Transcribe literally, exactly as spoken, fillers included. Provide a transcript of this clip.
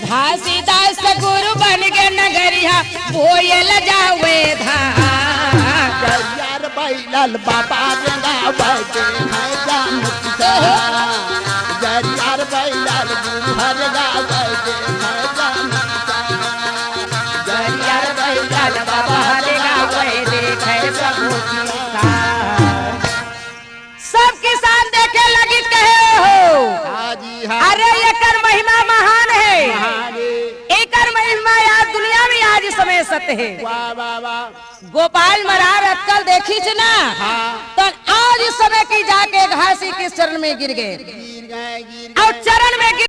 घासीदास गुरु बन गे नगरिया, बोयल जावे धान। जरियार बैलाल बाबा रेंगावे देखै जान किसान। जरियार बैलाल गुरु हर गावे देखै जान किसान। जरियार बैलाल बाबा हर गावे देखै सब किसान। सब किसान देखे लगी कहे हो। हाँ जी, हाँ। अरे एकर महिमा महान है। महान है। एकर महिमा आज दुनिया में आज समय सत्य है। वाह, वाह, वाह। गोपाल मरार अटकल देखी च ना, हाँ। तो आज समय की जाके घासी के चरण में गिर गए। गिर गए, गिर और गए। चरण में गिर